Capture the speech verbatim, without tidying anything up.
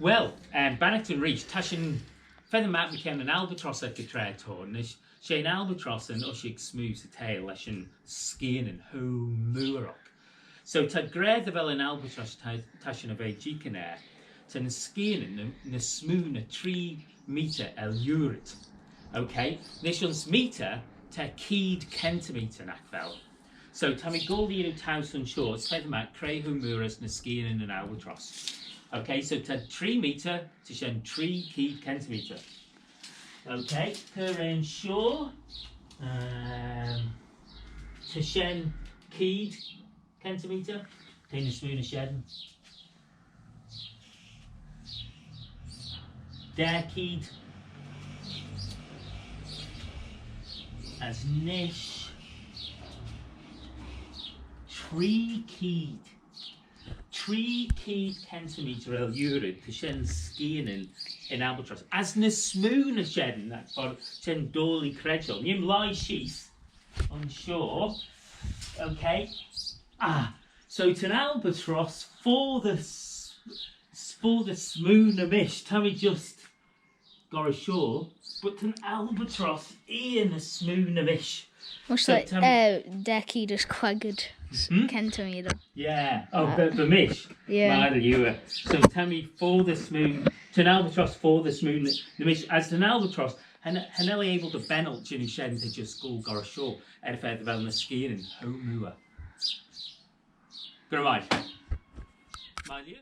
Well, um, Bannockton Reach, ta shin feddyn magh mychione yn albatross ec y traa t'ayn. Nish, she yn albatross yn ushag smoo 'sy theihll lesh yn skianyn cho mooar oc. So ta gra dy vel yn albatross ta, ta shin er ve jeeaghyn er, ta'n skianyn ny, ny smoo na tree meter er lhiurid. Okay, nish ayns meter ta keead centimeter, nagh vel. So ta mee goll dy yannoo towse ayns shoh, as feddyn magh cre cho mooar as ny skianyn yn albatross. Okay, so ta tree meter, ta shen tree keead centimeter. Okay, cur ayns shoh. Um, ta shen keead centimeter. T'eh ny smoo na shen. Daa keead. As nish, tree keead. Tree keead centimeter er lhiurid, ta shen skianyn yn albatross. As ny smoo na shen, that for shen doillee credjal. Nee'm lhie sheese ayns shoh. Okay. Ah, so ta'n albatross foddey s-, foddey smoo na mish. Ta mee just goll rish shoh, but ta'n albatross eer ny smoo na mish. Much so like, ta- uh, daa keead as quaggyr s-, centimeter. Yeah. Oh, but for mish. Yeah. Mar lhieu. So ta mee foddey smoo, ta'n albatross foddey smoo na, na mish. As ta'n albatross, cha n-, cha nel eh able dy bennalt jannoo shen, ta just goll goll rish shoh, er y fa dy vel ny skianyn cho mooar. Gura mie. Mar lhieu.